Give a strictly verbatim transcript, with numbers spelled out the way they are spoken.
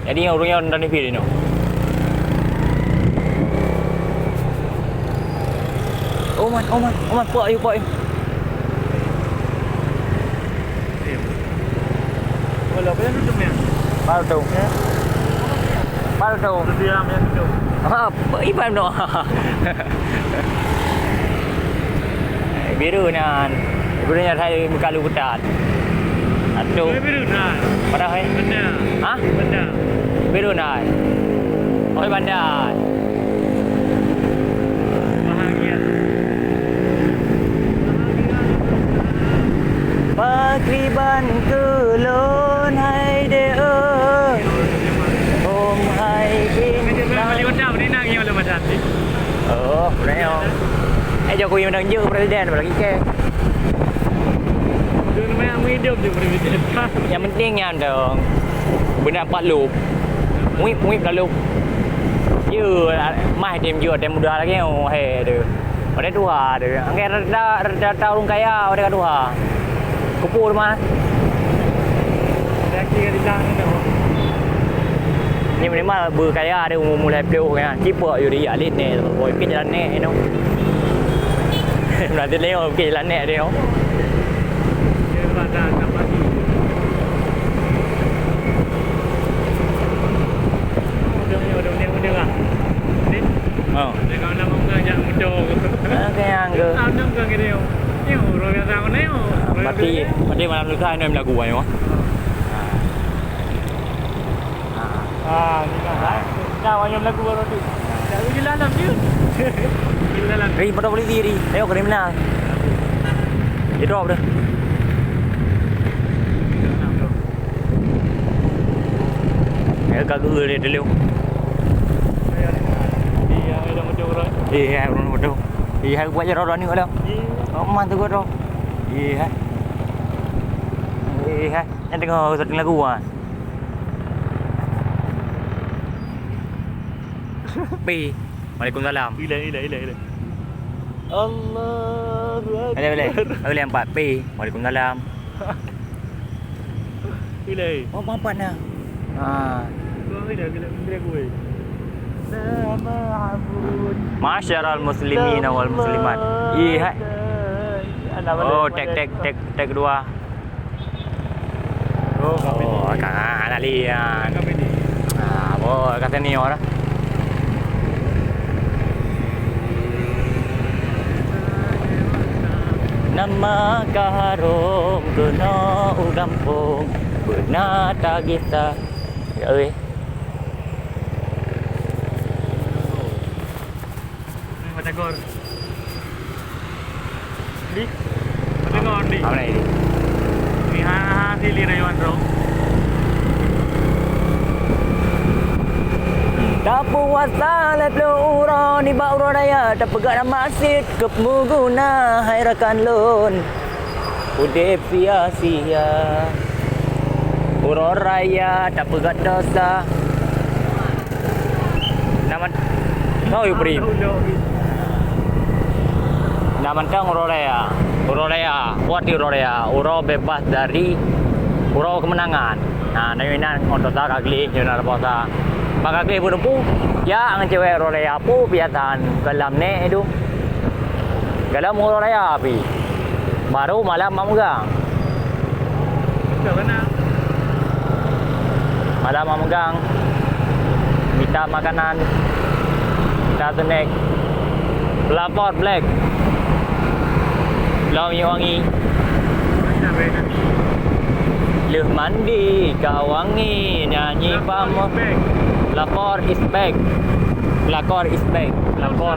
Jadi ureueng nyoe dan P D nyoe. Oman, Oman, Oman, puak yue, puak yue. Wala, apa yang tutup ni? Palsu. Ya. Palsu. Setia yang tutup. Ha, iban tu. Biru nyan. Biru nyan hai muka lu butat. Aduh. Biru nyan. Padahal, eh? Benda. Hah? Benda. Biru nyan. Oh, bandar. Bahagia. Pakriban keu lôn hai dek oi. Om hai bintang. Balik hotel, ni nang yang belum ada hati. Oh, boleh, oh. Eh, Jokowi menang je presiden, lagi ke. Dia memang hidup je presiden. Yang penting nyan dong. Beuna pat lôb. Muit-muit pat lôb. Ye, mah tem jeuet, tem muda lagi, oh, he, tu. Pada tuha tu. Angkai rata, rata ureueng kaya, pada tuha. Kupu tu mah. Laki ka ditang ni tu. Ni minimal beukaya ada umur mulai puluh kan. Cipok yuri alit ni. Boy pin jalan ni, you know. Berarti lewat pin jalan ni dia. Dia rada nak pagi. Udah ni, udah ni, udah lah. Ni. Oh. Dia kawan lama bukan jak muda. Ah, kayang ke? Ah, udah bukan gini. Ni orang biasa ni. Ah, mati, mati malam lusa ni lagu ayo. Ah. Ah, ni kan. Nah, wayang lagu baru tu. Lagu je dalam je. Di dalam. Ri, pada polisi, Ri. Ayo, kriminal. Dia drop dah. Ayo, kagak dia dulu. Iya, orang betul. Iya, orang betul. Iya, buat je roda ni dah. Iya. Oh, mantu gua tu. Iya. Iya. Yang tengah satu lagu ah. Pi. Waalaikumsalam. Ilai, ilai, ilai, ilai. Allahu Akbar. Boleh, boleh. Boleh empat. Pi. Waalaikumsalam. Ilai. Oh, empat nah. Ha. Oh, ilai, ilai, ilai gue. Nama Abun. Ma'asyiral muslimin wal muslimat. Ih, hai. Oh, tek, tek, tek, tek kedua. Oh, kami ni. Oh, ka, ah, nak lian. Kami ni. Ah, boh, ka senior lah. Nama ka harôm keunoe u gampông, beuna tagisa. Ya, weh. Batagor. Di? Batagor, di. Apa lagi? Ni, ha, ha, sili rayuan, bro. Tapuasa lhèe plôh uroe nibak uroe raya, tapeugah nama cit keu peuguna hai rakan lôn. Udép sia-sia. Uroe raya tapeugah desya. Nama, oh, yuk, beri. Nama tang uroe raya. Uroe raya. Kuat di uroe raya. Uroe bebas dari uroe kemenangan. Nah, nyoe inan ngon desya ka gleh, nyoe na puasa. Bak ka gleh beureumpung, ya, ngon cewek uroe raya. Peue biasaan keulam nèk itu? Keulam uroe raya pih. Baru malam mak meugang. Malam mak meugang. Mita makanan. Mita snack. Pelapor black. Lom wangi. Lheueh mandi ka wangi nyanyi pamo. Pelapor is back. Pelakor is back. Pelakor.